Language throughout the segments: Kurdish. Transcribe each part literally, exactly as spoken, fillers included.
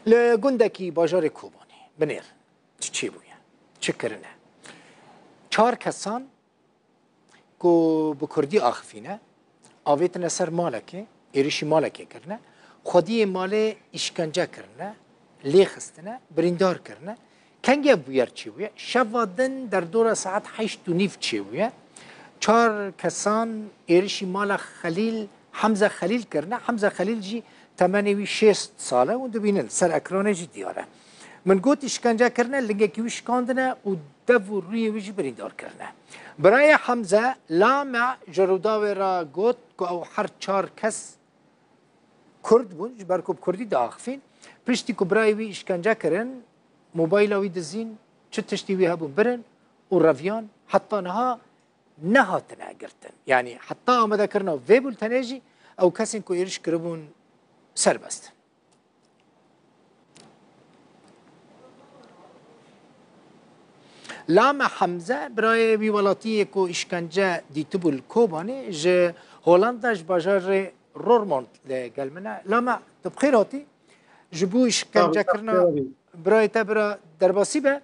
Li gundekî bajarê Kobanê binêr çi çêbûye, çi kirine? Çar kesan ku bi kurdî axifîne, avêtine ser malekê, êrişî malekê kirine, xwediyê malê îşkence kirine, lê xistine, birîndar kirine. Kengê ev bûyer çêbûye? Şeva din derdora saet heşt û nîv çêbûye. Çar kesan êrişî mala Xelîl, Hemze Xelîl kirine. Hemze Xelîl jî temenê wî şêst sal e û dibînin, ser ekranê jî diyar e. Min got, îşkence kirine, lingekî wî şikandine û dev û rûyê wî jî birîndar kirine. Birayê Hemze Lame ji Rûdawê re got ku ew her çar kes Kurd bûn, ji ber ku bi Kurdî diaxifîn. Piştî ku birayê wî îşkence kirin, mobayla wî dizîn, çi tiştî wî hebûn birin û reviyan, heta niha nehatine girtin. Yanî heta amadekirina vê bultenê jî ew kesên ku êriş kiribûn serbest in. Lame Hemze, birayê wî welatiyê ku îşkence dîtibû li Kobanê, ji Holanda, ji bajarê Roermond li gel min e. Lame, tu bi xêr hatî. Ji bo Sağ ol, îşkencekirina sağ ol. Birayê te bira derbasî be.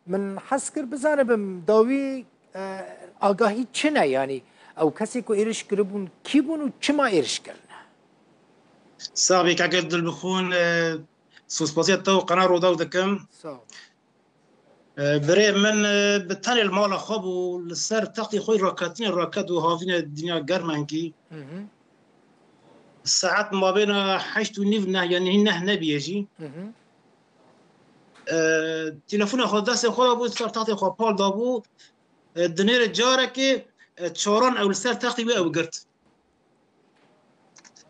Min hez kir bizanibim dawî, e, agahî çi ne? Yanî ew kesê ku êriş kiribûn kî bûn û çima êriş kirine? Sax bî keke Dilbixwîn, e, sospasiya te û qena Rodaw dikim. Sağ ol. E, birê min, e, bi tenê li mala xwe bû, li ser textê xwe raketinê raket û havînê dinya germengî. Hı hı. Saet mabêna heşt û nîv neh, yanî hîn neh nebîye jî. Hı hı. E, telefona xwe destê xwe de bû, ser textê xwe pal dabû. E, dinêre carekê, e, çaran ew li ser textê wî ew girt.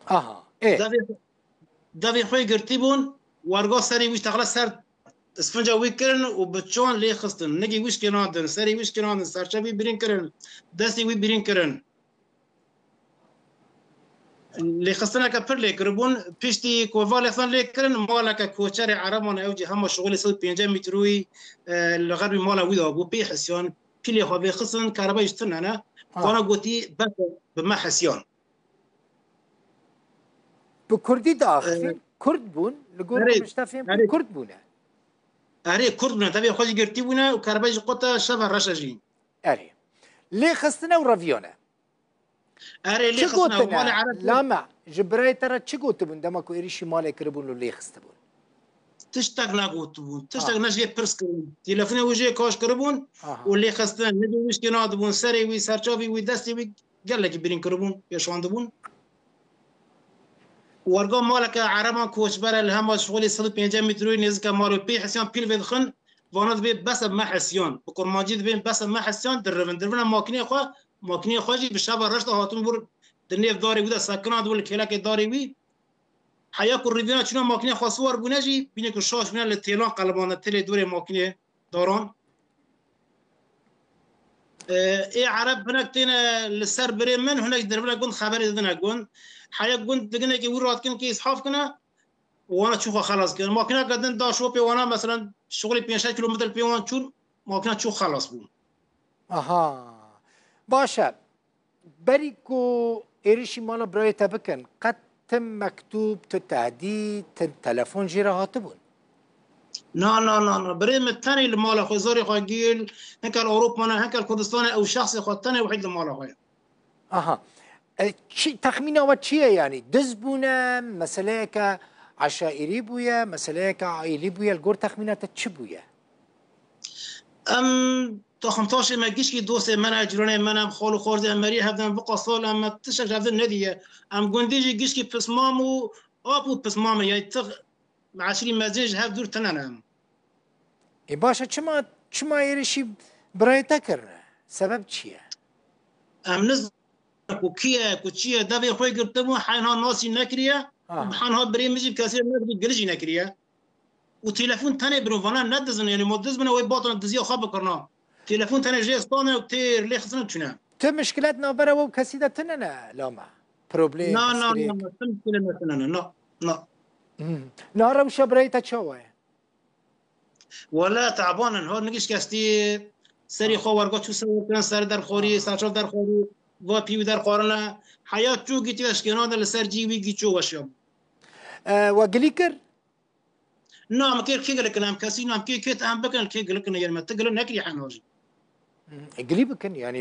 Aha, ê. Devê, devê xwe girtî bûn, warga serê wî teqle ser isfinca wî kirin û bi çawan lê xistin. Nigî wî şikênandin, serê wî şikênandin, serçe wî birîn kirin, destê wî birîn kirin. Lêxistineke pir lê kiribûn. Piştî ku va lêxistin lê kirin, maleke koçerê Ereban ew jî hema şixulê sed û pêncî metroyî, e, li xerbî mala wî de bû. Pê hesiyan, pîlê xwe vêxistin, kereba jî tune ne. Ha. Wana gotî, bes e, bi me hesiyan. Bi kurdî diaxifîn, E, Kurd bûn, li gor erê, ku min ji te fêm kir, erê. Kurd bûne. Erê, Kurd bûne, tevî xwe jî girtî bûne û kereba jî qota şeva reşe jî. Erê. Lê xistine û reviyane. Erê, lê Çi xistine û gotine? Malê Ereb Lame, ji birayê te re çi gotibûn dema ku êrişî malê kiribûn û lê xistibûn? Tiştek negotibûn. Tiştek Ha. ne jê pirs kiribûn. Telefonê wî jê kaş kiribûn Aha. û lê xistine. Ne wî şikê nadibûn. Serê wî, serçavî wî, destê wî gelekî birîn kiribûn, pêşandibûn. Werga maleke Ereban koçber e, li hema şixulê sed û pêncî metroyî nêzîka malê pê hesiyan pîl vêdixin, vana dibê bes e me hesiyan. Bi kurmancî dibên bes e me hesiyan, dirivin. Dirivine makînê xwe, makînê xwe jî bi şeva reş de hatin vir di nêv darê wî de sekina dibû li kêlekê darê wî. Heya ku rivîna çûna makînê xwe siwar bûne jî, bîne ku şaş bûne li têlan qelibane, têlê dorê makînê daran. Ê Ereb hinek têne li ser birê min, hinek dervine gund xeberê didine gund. Heya gund diginekî wî radikin kê îshaf kine, wana çû xwe xelas kirin. Makîneke din da şopê wana, meselen, şixulî pênc şeş kîlometre pê wan çûn, makîna çû xelas bû. Aha. Baş e. Berî ku êrişî mala birayê te bikin, qet tim mektûb, tu tehdîd, tim telefon jê re hatibûn? Na, na, na, na. Birê min tenê li mala xwe, zarê xwe gîl, hinkel Ewropa ne, hinkel Kurdistan e, ew şexsê xwe tenê wehîd li mala xwe ye. Aha. E, çi, texmîna we çi ye yanî? Diz bûne, meseleyeke eşaîrî bûye, meseleyeke aîlî bûye, li gor texmîna te çi bûye? Em taximtaşê me gişkî dostê me ne, cîranê me ne, xal û xwarzê em meriyê hevdin, viqa sal em me tiştek ji hevdin nediye. Em gundî jî gişkî pismam û ap û pismam e, yayî tix eşîrî mezin ji hev dûr tine ne em. Ê baş e, çima, çima êrişî birayê te kirine? Sebeb çi ye? Em niz ku kî ye, ku çi ye, devê xwe girtibû, henha nasî nekiriye, Aha. henha birê min jî kesê nekirî, gil jî nekiriye. Û telefon tenê biro, vana ne dizin, yanî ma diz bine wê batine diziya xwe bikirina. Telefon tenê jê standine û têr lê xistine çûne. Tu mişkilet navbera we û kesî de tine ne Lame? Problem, Na, na, strêk. na, na, tu mişkilet ne tine ne, na, na. Hmm. Na rewşa birayê te çawa ye? Wele teban in, ha nigî şikestî serî xwe werga çû ser kirin, ser derxorî, serçal derxorî, va pî wî derxorine. Heya çû gîtî eşkêna de li ser cî wî gî çû weşiya. E, we gilî kir? Na, em kê, kê gilî kin, em kesî, na, em kê, kê em bikin, kê gilî kin, yani me ti gilî nekirî heno jî. Gilî bikin, yani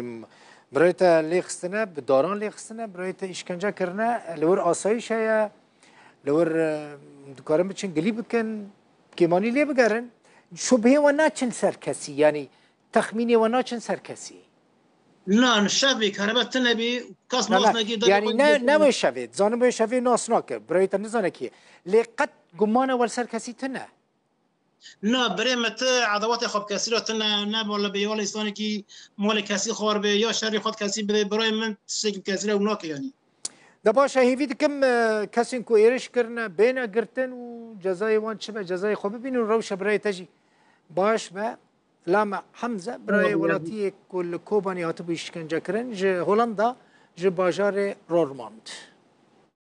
birayê te lê xistine, bi daran lê xistine, birayê te îşkence kirine, li wir asayîş heye, li wir e, dikarin biçin gilî bikin, kêmanî lê bigerin. Şubhê we naçin ser kesî, yani texmînê we naçin ser kesî. Na, şevê kerebe tine bî, kes nas nekî, yani ne, ne wê şevê, zanim wê şevê nas nake, birayê te nizane kî. Lê qet gumane we li ser kesî tune. Na, birê min ti edewatê xwe bi kesî re tune, ne bale bê ya lê îsanekî malê kesî xwar bê, ya şerê xwe di kesî bidê, birayê min tiştekî bi kesî re ew nake yanî. De baş e, hêvî dikim e, kesên ku êrîş kirine bêne girtin û cezayê wan çi be, cezayê xwe bibînin û rewşa birayê te jî baş be. Lame Hemze, birayê welatiyê ku li Kobanê hatibû îşkence kirin, ji Holanda, ji bajarê Roermond.